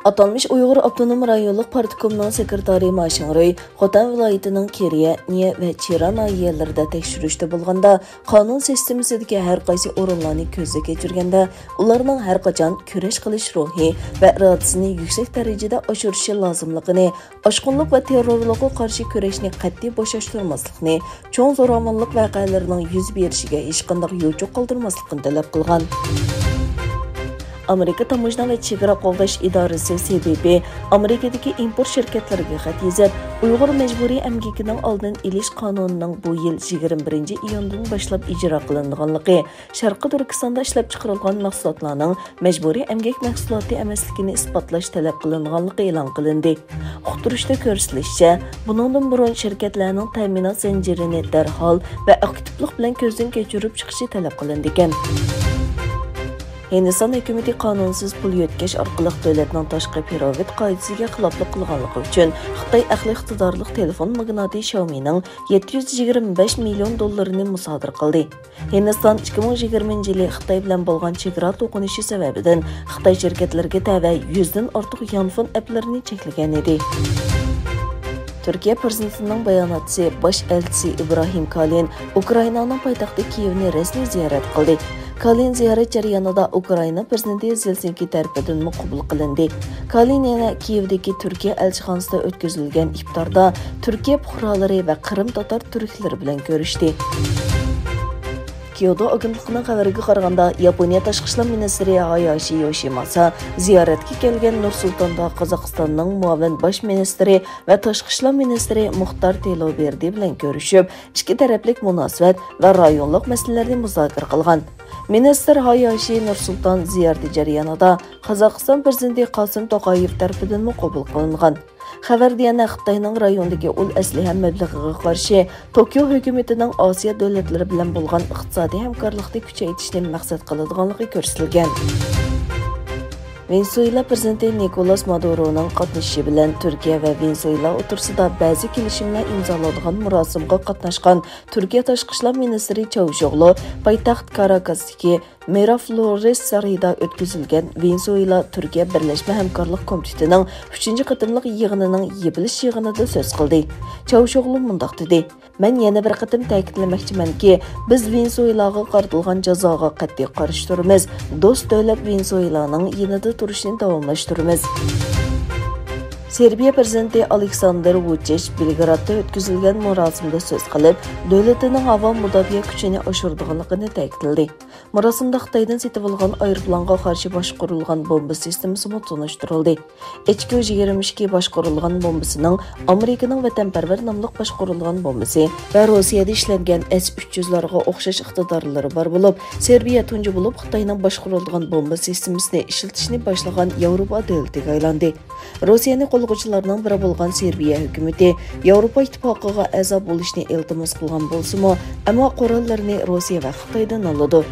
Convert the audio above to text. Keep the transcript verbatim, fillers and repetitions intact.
ئاتالمىش ئۇيغۇر ئاپتونوم رايونلۇق پارتكومنىڭ سېكرېتارى ما شىڭرۇي خوتەن ۋىلايىتىنىڭ كېرىيە، نىيە ۋە چىرا ناھىيەلىرىدە تەكشۈرۈشتە بولغاندا، قانۇن سىستېمىسىدىكى ھەر قايسى ئورۇنلارنى كۆزدىن كەچۈرگەندە، ئۇلارنىڭ ھەر قاچان كۈرەش قىلىش روھى ۋە ئىرادىسىنى يۈكسەك دەرىجىدە ئاشۇرۇشى لازىملىقىنى، ئاشقۇنلۇق ۋە تېررورلۇققا قارشى كۈرەشنى قەتئىي بوشاشتۇرماسلىقنى، چوڭ زوراۋانلىق ۋەقەلىرىنىڭ يۈز بېرىشىگە ھېچقانداق يوچۇق قالدۇرماسلىقنى تەلەپ قىلغان. ئامېرىكا تاموژنا ۋە چېگرا قوغداش ئىدارىسى، سى بى پى، ئامېرىكىدىكى ئىمپورت شىركەتلىرىگە خەت يېزىپ، ئۇيغۇر مەجبۇرىي ئەمگىكىنىڭ ئالدىنى ئېلىش قانۇنىنىڭ بۇ يىل يىگىرمە بىرىنچى ئىيۇندىن باشلاپ ئىجرا قىلىنىدىغانلىقى، شەرقىي تۈركىستاندا ئىشلەپچىقىرىلغان مەھسۇلاتلارنىڭ مەجبۇرىي ئەمگەك مەھسۇلاتى ئەمەسلىكىنى ئىسپاتلاش تەلەپ قىلىنغانلىقى ئېلان قىلىندى. ئۇقتۇرۇشتا كۆرسىتىلىشىچە، بۇنىڭدىن بۇرۇن شىركەتلەرنىڭ تەمىنات زەنجىرىنى دەرھال ۋە ئاكتىپلىق بىلەن كۆزدىن كەچۈرۈپ چىقىشى تەلەپ قىلىنىدىكەن. ھىندىستان ھۆكۈمىتى قانۇنسىز پۇل يۆتكەش ئارقىلىق دۆلەتنىڭ تاشقى پىراۋىت قائىدىسىگە خىلاپلىق قىلغانلىقى ئۈچۈن خىتاي ئەقلىي ئىقتىدارلىق تېلېفون ماگناتى شياۋمىنىڭ يەتتە يۈز يىگىرمە بەش مىليون دوللىرىنى مۇسادىرە قىلدى. ھىندىستان ئىككى مىڭ يىگىرمىنچى يىلى خىتاي بىلەن بولغان چېگرا توقۇنۇشى سەۋەبىدىن خىتاي شىركەتلىرىگە تەۋە يۈزدىن ئارتۇق يانفون ئەپلىرىنى چەكلىگەن ئىدى. تۈركىيە پىرېزىدېنتىنىڭ باياناتچىسى، باش ئەلچىسى ئىبراھىم كالىن ئۇكرائىنانىڭ پايتەختى كىيېۋنى رەسمىي زىيارەت قىلدى. كالىن زىيارەت جەريانىدا ئۇكرائىنا پىرېزىدېنتى زېلسىنكى تەرىپىدىنمۇ قوبۇل قىلىندى. كالىن يەنە كىيېۋدىكى تۈركىيە ئەلچىخانىسىدا ئۆتكۈزۈلگەن ئىپتاردا تۈركىيە پۇقرالىرى ۋە قىرىم تاتار تۈركلىرى بىلەن كۆرۈشتى. كيودو ئاگېنتلىقىنىڭ خەۋىرىگە قارىغاندا، ياپونىيە تاشقى ئىشلار مىنىستىرى ھاياشى يوشىماسا زىيارەتكە كەلگەن نۇر سۇلتاندا قازاقىستاننىڭ مۇئاۋىن باش مىنىستىرى ۋە تاشقى ئىشلار مىنىستىرى مۇختار تېلوبېردى بىلەن كۆرۈشۈپ، ئىككى تەرەپلىك مۇناسىۋەت ۋە رايونلۇق مەسىلىلەرنى مۇزاكىرە قىلغان. مىنىستىر ھاياشى نۇر سۇلتان زىيارىتى جەريانىدا قازاقىستان پىرېزىدېنتى قاسىم توقايېۋ تەرىپىدىنمۇ قوبۇل قىلىنغان. خەۋەردە يەنە خىتاينىڭ رايوندىكى ئۇل ئەسلىھە مەبلىغىگە قارشى توكيو ھۆكۈمىتىنىڭ ئاسىيا دۆلەتلىرى بىلەن بولغان ئىقتىسادىي ھەمكارلىقنى كۈچەيتىشنى مەقسەت قىلىدىغانلىقى كۆرسىتىلگەن. ۋېنېسۇېلا پىرېزىدېنتى نىكولاس مادۇرونىڭ قاتنىشىشى بىلەن تۈركىيە ۋە ۋېنېسۇېلا ئوتتۇرىسىدا بەزى كېلىشىملەر ئىمزالانغان مۇراسىمغا قاتناشقان تۈركىيە تاشقى ئىشلار مىنىستىرى چاۋۇشئوغلۇ پايتەخت كاراكاستىكى مىرافلورېس سارىيىدا ئۆتكۈزۈلگەن ۋېنېسۇېلا تۈركىيە بىرلەشمە ھەمكارلىق كومىتېتىنىڭ ئۈچىنچى قېتىملىق يىغىنىنىڭ يېپىلىش يىغىنىدا سۆز قىلدى. چاۋۇشئوغلۇ مۇنداق دېدى: مەن يەنە بىر قېتىم تەكىتلىمەكچىمەنكى، بىز ۋېنېسۇېلاغا قارىتىلغان جازاغا قەتئىي قارشى تۇرىمىز، دوست دۆلەت ۋېنېسۇېلانىڭ يېنىدا تۇرۇشنى داۋاملاشتۇرىمىز. سېربىيە پىرېزىدېنتى ئالېكساندېر ۋۇچىچ بېلگرادتا ئۆتكۈزۈلگەن مۇراسىمدا سۆز قىلىپ، دۆلىتىنىڭ ھاۋا مۇداپىئە كۈچىنى ئاشۇرىدىغانلىقىنى تەكىتلىدى. مۇراسىمدا خىتايدىن سېتىۋالغان ئايروپىلانغا قارشى باشقۇرۇلغان بومبا سىستېمىسىمۇ تونۇشتۇرۇلدى. ئېچ كيۇ يىگىرمە ئىككى باشقۇرۇلغان بومبىسىنىڭ ئامېرىكىنىڭ ۋەتەنپەرۋەر ناملىق باشقۇرۇلغان بومبىسى ۋە روسىيەدە ئىشلەنگەن ئېس ئۈچ يۈزلارغا ئوخشاش ئىقتىدارلىرى بار بولۇپ، سېربىيە تۇنجى بولۇپ خىتاينىڭ باشقۇرۇلىدىغان بومبا سىستېمىسىنى ئىشلىتىشنى باشلىغان ياۋروپا دۆلىتىگە ئايلاندى. روسىيەنى قوللىغۇچىلارنىڭ بىرى بولغان سېربىيە ھۆكۈمىتى ياۋروپا ئىتتىپاقىغا ئەزا بولۇشنى ئىلتىماس قىلغان بولسىمۇ، ئەمما قوراللىرىنى روسىيە ۋە خىتايدىن ئالىدۇ.